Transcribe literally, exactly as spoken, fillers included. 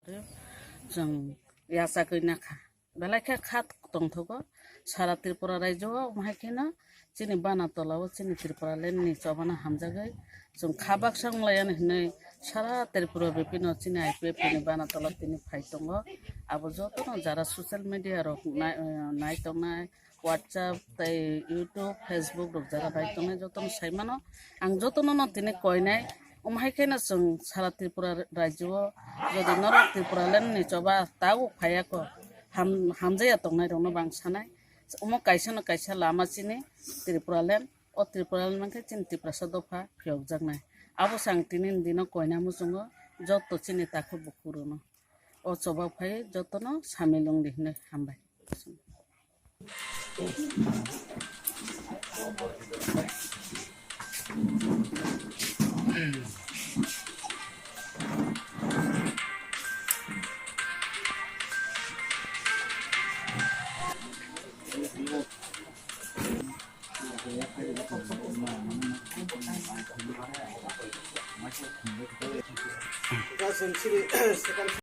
Chwng yachagwi nakha. Belai khe kha tongthogo. Sara Tripura raijo o omo hai kheno chini bana tola o chini Tripura land ni chobana hamjagwi chwng kha baksa wng lai ani hinwi sara Tripura bepino chini I P F T ni bana tola tini phai tongo. Abo jotono jara social media rok nai, nai tongnai, WhatsApp tei YouTube, Facebook rok jara nai tongnai jotono sai mano. Ang jotono no tini koinai. Omo hai kheno chwng sara Tripura raijo o jodi norok Tripura land ni choba tabuk phaiya kho, ham-, hamjaya tongnai rokno bang sanai. Omo kaisa no kaisa lama chini Tripura land, o Tripura land mankhe chini Tiprasa dopha phiyokjaknai. Abo se ang tini ni dino koina muchungo joto chini takhuk bukhuk rokno. O choba phai jotono samil wng di hinwi hambai.